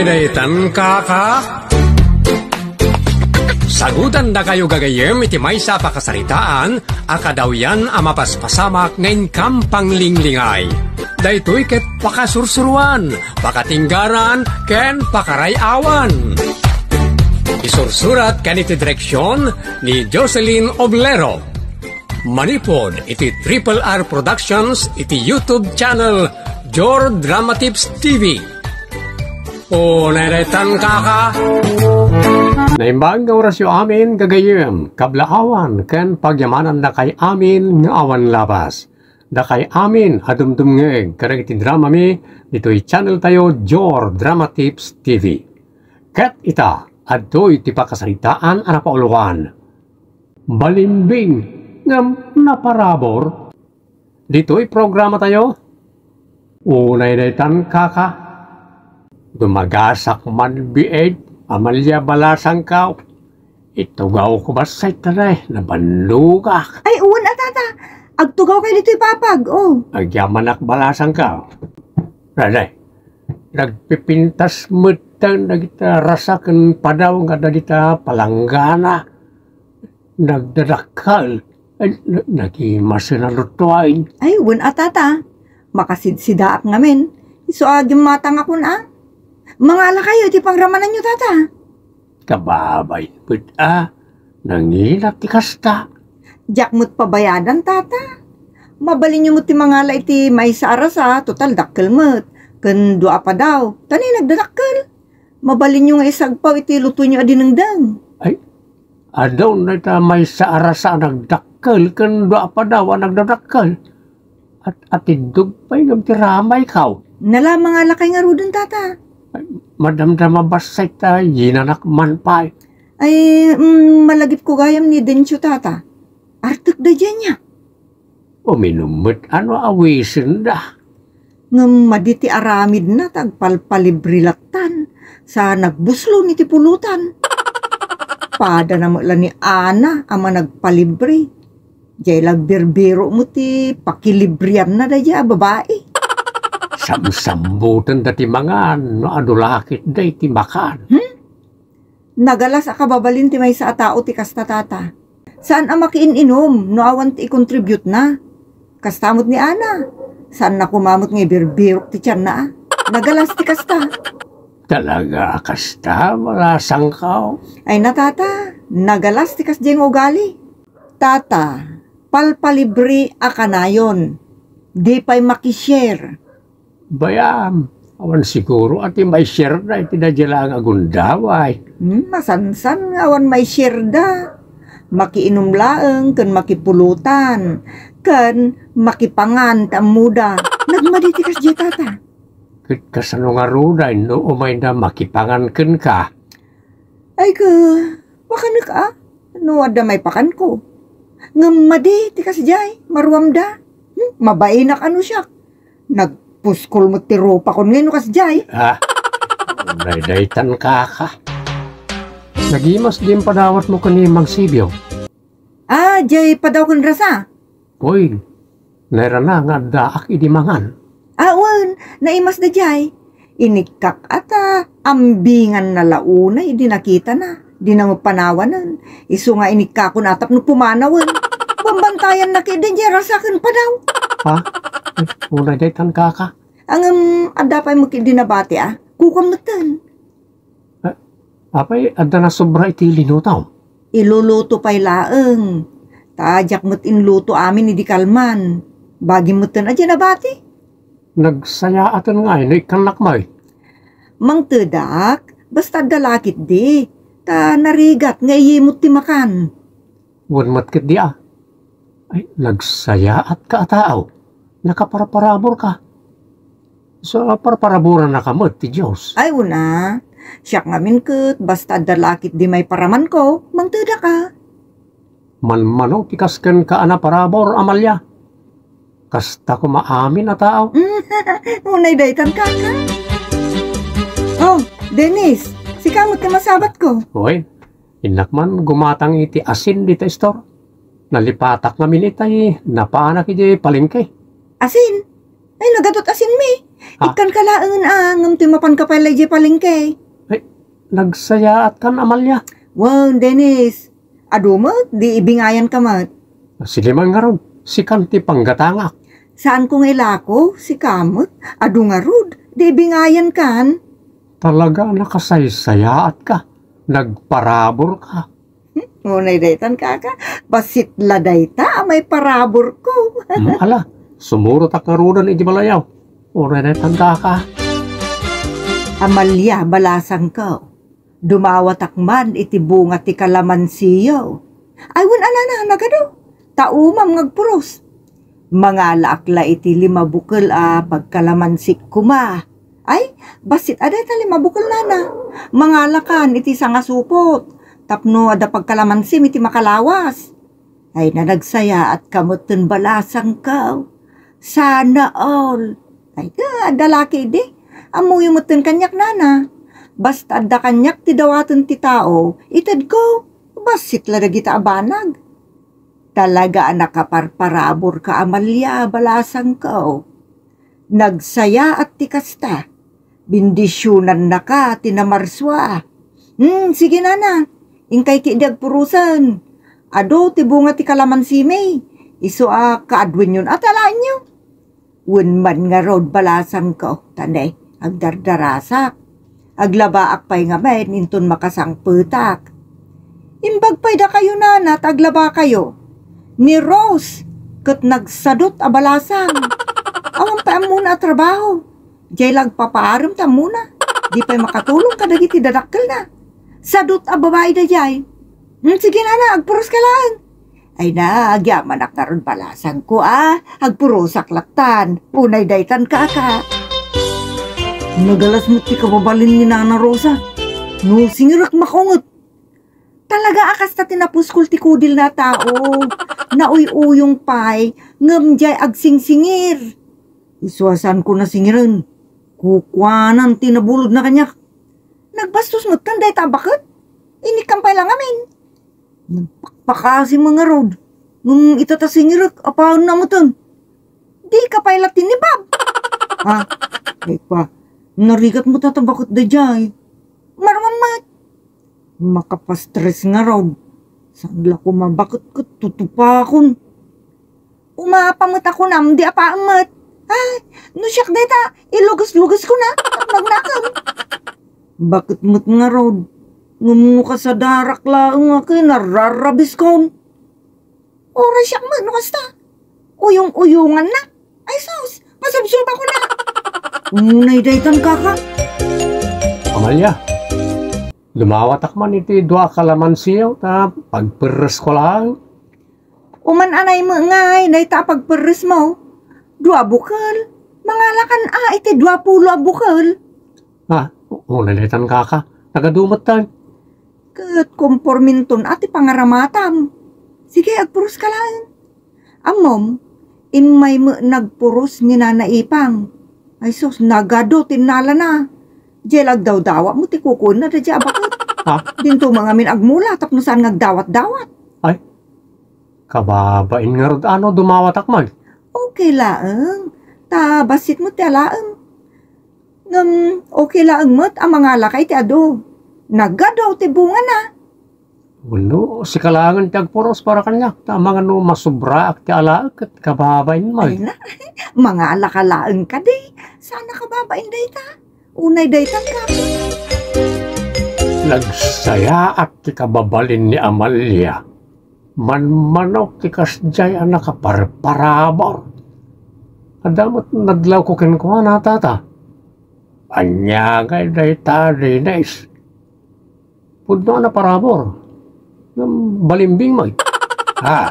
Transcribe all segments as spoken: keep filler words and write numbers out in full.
Daytan kaka? Sagudandakayo gagayyem iti maysa a pakasaritaan a kadawyan a mapaspasamak nga inkam panglinglingay. Daytoy ket pakasursuruan, pakatinggaran, ken pakaray-awan. Isursurat ken iti direksion ni Jocelyn Oblero. Manipud iti Triple R Productions iti YouTube channel Jor Drama Tips T V. Unay daytan kaka. Naimbag nga orasyo amin, gagayyem, kablaawan, ken pagyamanandakay amin nga awan labas. Dakay amin a dumdumngeg kadagiti dramami ditoy channel tayo, Jor Drama Tips T V. Ket ita, adtoy ti pakasaritaan a napauloan. Balimbing ngem naparabur. Ditoy programa tayo, unay daytan kaka. Dumagasak man biit, Amalia, balasangkaw. Itugawko bassit, tay, nabannogak. Ay, wen a, tata. Agtugawkay ditoy papag, o. Agyamanak, balasangkaw. Raday, nagpipintas metten dagita rasa ken padaw nga dagita palanggana. Nagdadakkel. Ay, na-, nagimasen a lutuain. Ay, wen a, tata. Makasidsidaak ngamin. Isu a gimmatangakon a. Mangalakayo iti pangramananyo, tata. Kababay met a. Nangina ti kasta. Diak met pabayadan, tata. Mabalinyo met ti mangala iti maysa a rasa, total dakkel met. Ken dua a padaw. Ta ni nagdadakkel. Mabalinyo nga isagpaw iti lutoyo a dinengdeng. Ay, adun dayta maysa a rasa a nagdakkel ken dua a padaw a nagdadakkel. At atiddog pay ngem ti ramaykaw. Nala, mangalakay ngaruden, tata. Ay, madamdama bassit ta yinanak man pay. Ay, mm, malagipko gayam ni Dencio, tata. Artek daydiay nia. Uminum met a no awisenda. Ngem madi ti aramidna ta agpalpalibri lattan, sa nagbuslon iti pulutan. Padana met la ni Ana a managpalibri. Diay la agbirbiro met ti pakilibrianna daydiay a babai. Samsambutenda ti mangan no adu la ketdi ti makan. Hmm? Nagalas a kababalin ti maysa a tao ti kasta, tata. Saan a makiin-inum no awan ti ikontributna. Kasta met ni Ana. Saanna koma met nga ibirbirok ti tianna a. Nagalas ti kasta. Talaga a kasta, balasangkaw? Ay na, tata. Nagalas ti kasdiay nga ugali. Tata, palpalibri a kanayon. Di pay makishare. Bayam, awan siguro a ti maisherda iti daydiay laeng a gundaway. Hmm, masansan nga awan maisherda. Makiinum laeng ken makipulutan, ken makipangan ti ammoda. Nagmadi ti kasdiay, tata. Ket kasano ngaruden no umayda makipangan kenka? Ay, ka, pakanek a, no adda maipakanko. Ngem madi ti kasdiay, maruamda. Hmm, mabainak a no siak. Nagpuskol met ti rupakon ngay no kasdiay. Ah, daytan kaka. Nagimas din padawatmo ken ni Mang Sibio. Ah, diay padaw ken rasa? Uy, nairana nga addaak idi mangan. Ah, wen, naimas daydiay. Inikkak a ta ambinganna la unay idi nakitana. Dina met panawanen. Isu nga inikkakon a tapno pumanawen. Bambantayanna ketdi diay rasa ken padaw. Ha? Ay, unay daytan kaka. Ngem, adda pay met ketdi nabati a. Kukuam metten. Eh, apay, adda nasobra iti linutom? Iluluto pay laeng. Ta diak met inluto amin idi kalman. Bagim metten a diay nabati. Nagsayaaten ngay no ikkannak met? Mangtedak, basta adda la ketdi. Ta narigat nga iyimut ti makan. Wen met ketdi a. Ay, nagsayaatka a tao. Nakaparparaburka. Sa parparaburannaka met ti Dios. Ay, una. Siak ngamin ket basta adda la ketdi maiparamanko, mangtedak a. Manmano ti kas kenka a naparabur, Amalia. Kasta koma amin a tao. Unay daytan, kaka. Oh, Dennis, sika met ti masabatko. Oy, innak man gumatang iti asin dita istor. Nalipatak ngamin itay napanak iti palengke. Asin? Ay, nagadut asinmi. Ah. Ikkanka laengen a, ngem ti mapanka pay la idiay palengke. Ay, nagsayaatkan, Amalia. Wen, Dennis. Adu met, di ibingayanka met. Sige man ngarud, sikan ti panggatangak. Saanko nga ilako, sika met. Adu ngarud, di ibingayankan. Talaga, nakasaysayaatka. Nagparaburka. Hmm, unay daytan, kaka. Bassit la dayta a maiparaburko. Hmm, ala, sumurotak ngaruden iti balayaw. Unay daytan, kaka. Amalia, balasangko. Dumawatak man iti bunga ti kalamansiyo. Ay, wen a nana, nagadu. Ta umam nga agpuros. Mangalaak la iti lima bukel a pagkalamansik koma. Ay, bassit a dayta lima bukel, nana. Mangalakan iti sangasupot. Tapno adda pagkalamansim iti makalawas. Ay, nanagsayaatka metten, balasangko. Sana all. Ay, adda laki idi. Ammoyo metten kaniak, nana. Basta adda kaniak ti dawaten ti tao, itedko. Bassit la dagita a banag. Talaga a nakaparparaburka, Amalia, balasangko. Nagsayaat ti kasta. Bendisionannaka ti namarsua. Hmm, sige, nana. Inkay ketdi agpurosen. Adu ti bunga ti kalamansimi. Isu a kaaduenyon a talaenyo. Wen man ngarud, balasangko, ta ne, agdardarasak. Aglabaak pay ngamin inton makasangpetak. Imbag pay dakayo, nana, ta aglabakayo. Ni Rose, ket nagsadut a balasang. Awan pay ammona a trabaho. Diay la agpapaarem ti ammona. Di pay makatulong kadagiti dadakkelna. Sadut a babai daydiay. Hmm, sige, nana, agpuroska laeng. Ay na, agyamanak ngarud, balasangko a. Agpurosak lattan. Unay daytan, kaka. Nagalas met ti kababalin ni Nana Rosa. No singirek, makunget. Talaga a kasta ti napuskol ti kudilna a tao. Nauy-uyong pay, ngem diay agsingsingir. Isu a saanko nasingiren. Kukuanan ti nabulodna kaniak. Nagbastos met kan dayta a baket. Inikkan pay la ngamin. Nagpakpakasi met ngarud. Ngem ita ta singirek, apaenna meten. Dika pay la tinibab. Ha? Ay pa, narigat met ta baket daydiay. Maruam met. Makapastres ngarud. Saan la koma baket ket tutupakon. Umapa met a kunam, di apaem met. Ay, no siak dayta, iluges-lugesko na, ket magnakem. Baket met ngarud. Ngem no kasadarak laeng a kinararabiskon. Uray siak met no kasta. Uyong-uyongannak. Ay sus, pasubsubakon na. Unay daytan, kaka. Amalia, dumawatak man iti dua a kalamansiyo ta pagperresko laeng. Uman anay met ngay dayta a pagperresmo. Dua a bukel. Mangalakan a iti dua pulo a bukel. Ah, unay daytan, kaka. Nagadu metten. Ket komporminton a ti pangaramatam. Sige, agpuroska laeng. Ammom, immay met nagpuros ni Nana Ipang. Ay sus, nagadu ti innalana. Diay la agdawdawat met ti kukuenna daydiay a baket. Ha? Dinto met ngamin agmula tapno saan nga agdawat-dawat. Ay, kababain ngarud a no dumawatak met. Okay laeng. Ta bassit met ti alaem. Ngem okay laeng met a mangalaka iti adu. Nagadu ti bungana. Wenno, sika laengen ti agpuros para kaniak, ta amangan no masubraak ti alaek ket kababain met. Ay na, mangalaka laeng kadi. Saan a kababain dayta? Unay daytan, kaka. Nagsayaat ti kababalin ni Amalia. Manmanok ti kasdiay a nakaparparabur. Adda met nadlawko kenkuana, tata. Ania ngay dayta, Dennis? Pudno a naparabur. Ngem balimbing met. Ha?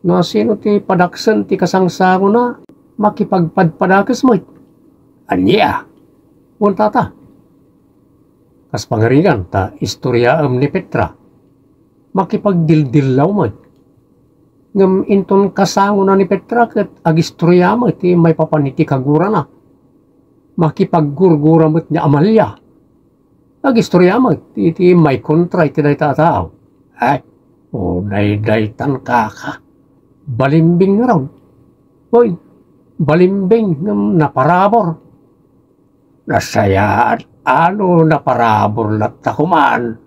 No sino ti padaksen ti kasangsangona, makipagpadpadakes met. Ania? Wen, tata. Kas pangarigan, ta istoriaem ni Petra. Makipagdildillaw met. Ngem inton kasangona ni Petra ket agistoria met ti maipapan iti kagurana. Makipaggurgura met ni Amalia. Agistoria met iti maikontra iti dayta a tao. Ay, unay daytan, kaka. Balimbing ngarud. Hoy, Balimbing ngem naparabur. Nasayaat a no naparabur latta koman.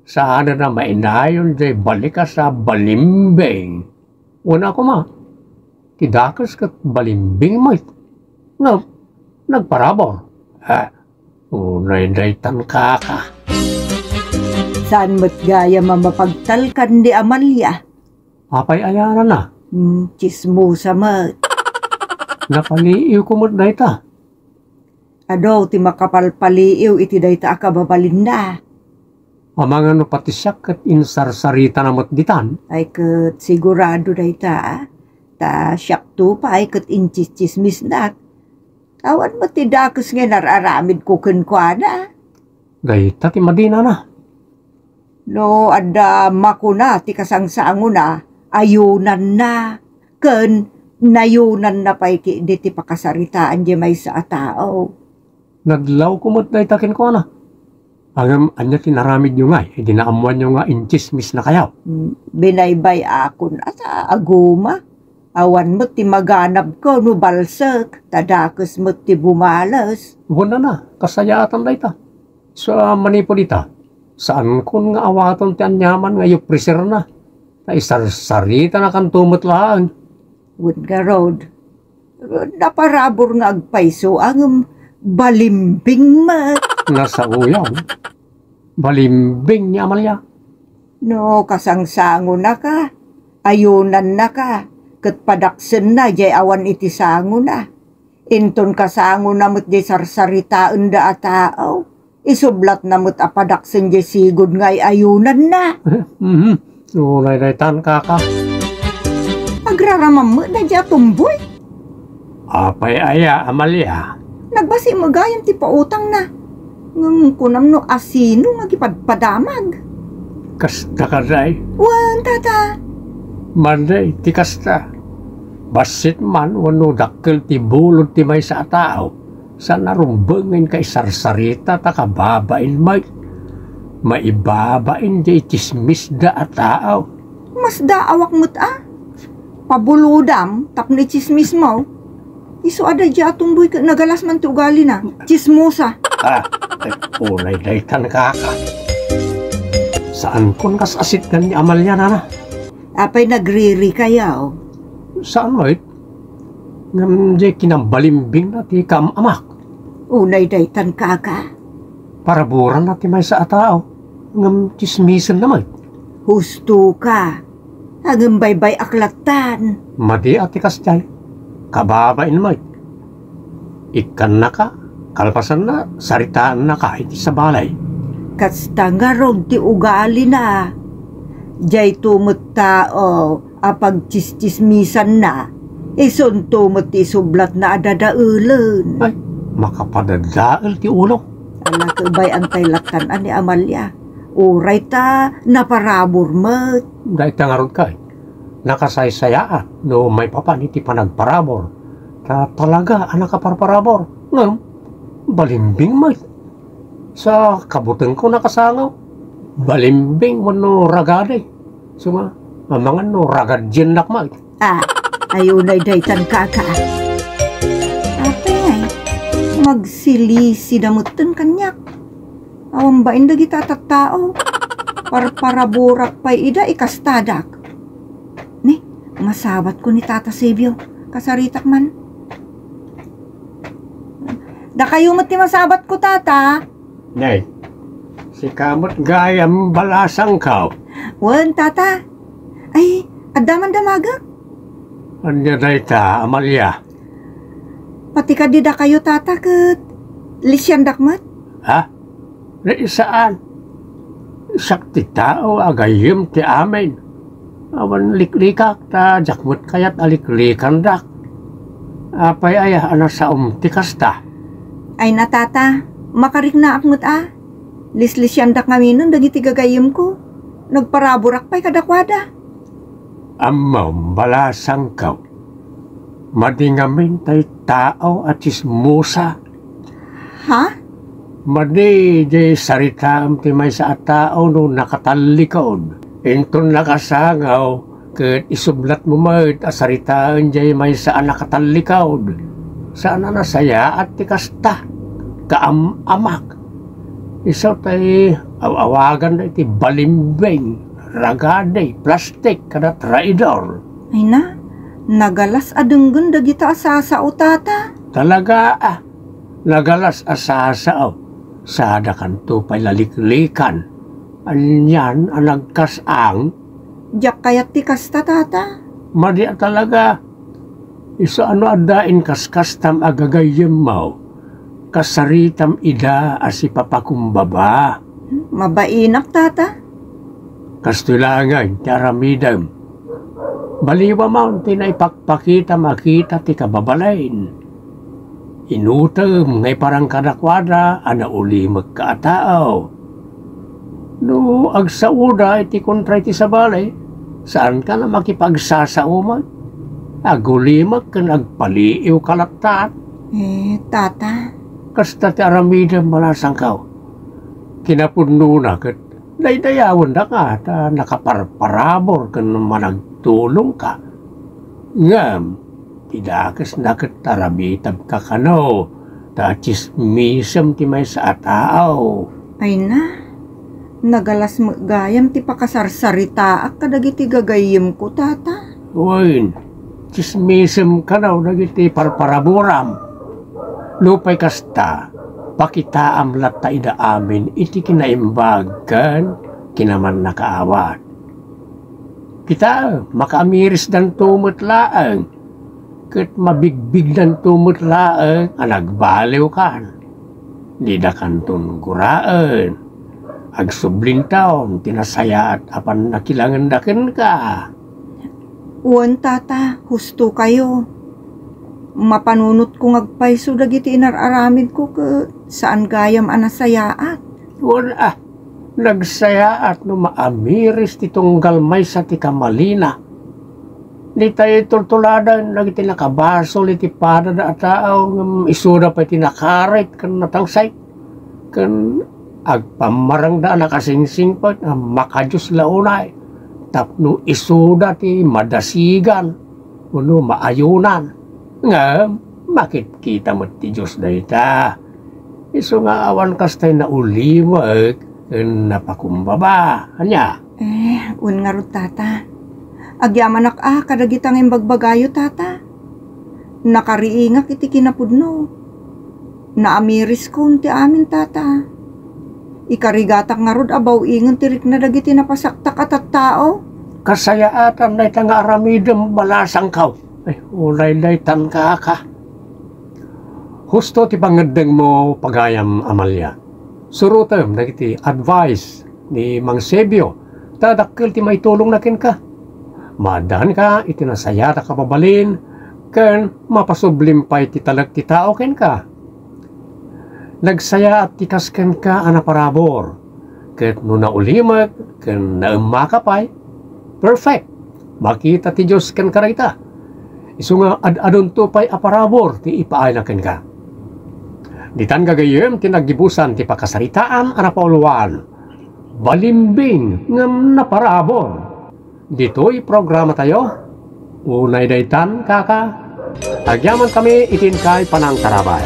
Saan a mainayon jay balikas a balimbing. Wen a koma, ti dakes ket balimbing met. Ngem, nagparabur. Ah, unay daytan kaka. Saan met gayam a mapagtalkan ni Amalia? Apay aya a nana? Hmm, tsismosa met. Napaliiwko met dayta. Adu ti makapalpaliiw iti dayta a kababalinna. Amangan no pati siak ket insarsaritana met ditan. Ay ket sigurado dayta, a. Ta siakto pay ket intsitsismisnak. Awan met ti dakes nga inar-aramidko kenkuana. Dayta ti madinana. No adda makuna ti kasangsangona, ayunanna, ken nayunanna pay ketdi ti pakasaritaan diay maysa a tao. Nadlawko met dayta kenkuana. Ngem ania ti naramidyo ngay idi naammoanyo nga intsismisnakayo? Hmm, binaybay-akon a ta aguma. Awan met ti maganabko no balsek, ta dakes met ti bumales. Wen a, kasayaatan dayta. Sa manipud ita, saankon nga awaten ti aniaman nga iyopreserna. Ta isarsaritanakanto met laeng. Wen ngarud, naparabur nga agpayso a ngem balimbing met. Nasaoyo. Balimbing ni Amalia. No kasangsangonaka, ayunannaka, ket padaksenna jay awan iti sangona. Inton kasangona met jay sarsaritaenda a tao, isublatna met a padaksen jay sigud nga ay-ayunanna. Mhm. Unay daytan, kaka. Agraraman met daydiay a tumboy. Apay aya, Amalia? Nagbasi met gayam ti pautangna. Ngem kunam no asino nga agipadpadamag. Kasta kadi? Wen, tata. Madi ti kasta. Bassit man wenno dakkel ti bulod ti maysa a tao, saan a rumbeng nga inka isarsarita ta kababain met. Maibabain diay itsismisda a tao. Masdaawak met a. Pabulodam tapno itsismismo. Isu a daydiay a tumboy ket nagalas man ti ugalina. Tsismosa. Ah, ay, unay daytan, kaka. Saankon kas-asitgan ni Amalia, nana? Apay nagririkayo? Saan met. Ngem diay kinambalimbingna ti kaam-amak. Unay daytan, kaka. Paraburanna ti maysa a tao, ngem tsismisenna met. Husto ka. Ngem baybay-ak lattan. Madi a ti kasdiay. Kababain met. Ikkannaka, kalpasanna, saritaennaka iti sabali. Kasta ngarud ti ugalina. Diayto met tao a pagtsistsismisanna, isunto met ti isublatna a dadaelen. Ay, makapadadael ti ulo. Ala, ket bay-antay lattan a ni Amalia. Uray ta naparabur met. Dayta ngarud kay, nakasaysayaat no maipapan iti panagparabur. Ta talaga a nakaparparabur. Ngem, balimbing met. Sa kabutengko nakasangaw, balimbing wenno ragadi. Isu nga, amangan no ragadiennak met. Ah, ay unay daytan, kaka. Apay, magsilisi da metten kaniak. Awan bain dagita a tattao. Parparaburak pay ida ikastadak. Ni, masabatko ni Tata Sebio. Kasaritak man. Dakayo met ti masabatko, Tata. Nay, sika met gayam balasangko. Wen, Tata. Ay, adda man damagek? Ania dayta, Amalia? Pati kadi dakayo, Tata, ket lisiandak met. Ha? Ni, saan. Siak ti tao a gayyem ti amin. Awan liklikak, ta diak met kayat a liklikandak. Apay aya a nasaom ti kasta? Ay na, Tata, makariknaak met a. Lislisiandak ngaminen dagiti gagayyemko. Nagparaburak pay kadakuada. Ammom, balasangko. Madi ngamin tay tao a tsismosa. Ha? Madi jay saritaem ti maysa a tao no nakatallikod. Inton nakasangaw, Ket isublatmo met a saritaen jay maysa a nakatallikawd. Saan a nasayaat ti kasta. Kaam-amak. Isu tay aw-awagan iti balimbing, ragadi, plastik, kada traidor. Ay na, nagalas a denggen dagita a sasao, tata. Talaga, ah, nagalas a sasao. Sadakanto pay laliklikan. Anian a nagkas-ang? Diak kayat ti kasta, tata. Madi a talaga. Isu a no adda inkaskastam a gagayyemmo, kasaritam ida a sipapakumbaba. Mabainak, tata. Kastoy laengen ti aramidem. Baliwam ti naipakpakitam a kita ti kababalin. Inutem nga iparang kadakuada a naulimekka a tao. No agsaoda iti kontra iti sabali, saanka a makipagsasao met. Agulimek ken agpaliiwka latta. Eh, tata. Kasta ti aramidem, balasangko. Kinapudnona ket daydayawendaka ta nakaparparabur ken managtulongka. Ngem, ti dakesna ket taramitabka kano ta tsismisem ti maysa a tao. Ay na, nagalas met gayam ti pakasarsaritaak kadagiti gagayyemko, tata. Wen, tsismisem kano dagiti parparaburam. Nupay kasta, pakitaam latta ida amin iti kinaimbag ken kinamannakaawat. Kita, makaamirisdanto met laeng, ket mabigbigdanto met laeng a nagbaliwkan. Didakanton guraen. Agsublinton ti nasayaat a pannakilangenda kenka. Wen, tata, husto kayo. Mapanunotko nga agpayso dagiti inar-aramidko ket saan gayam a nasayaat. Wen, ah, nagsayaat no maamiris ti tunggal maysa ti kamalina. Ditay tultuladan dagiti nakabasol iti padada a tao ngem isuda pay ti nakarit ken natangsay. Ken agpammarangda a nakasingsingpet a makadios la unay tapno isuda ti madasigan wenno maayonan. Ngem makitkita met ti Dios dayta. Isu nga awan kastay naulimek ken napakumbaba. Ania? Eh, wen ngarud, tata. Agyamanak a kadagita nga imbagbagayo, tata. Nakariingak iti kinapudno. Naamiriskon ti amin, tata. Ikarigatak ngarud a baw-ingen ti rikna dagiti napasaktak a tattao. Kasayaatan dayta nga aramidem, balasangko. Ay, unay daytan, kaka. Husto ti pangngeddengmo, pagayam Amalia. Surotem dagiti advice ni Mang Sebio, ta dakkel ti maitulongna kenka. Maaddaanka iti nasayaat a kababalin, ken mapasublim pay ti talek ti tao kenka. Nagsayaat ti kas kenka a naparabur, ket no naulimek ken naemmaka pay, perfect, makita ti Dios kenka dayta. Isu nga ad-adunto pay a parabur ti ipaayna kenka. Ditan gagayyem ti naggibusan ti pakasaritaan a napauluan. Balimbing ngem naparabur. Ditoy programatayo, unay daytan, kaka. Agyamankami iti inkay panangtarabay.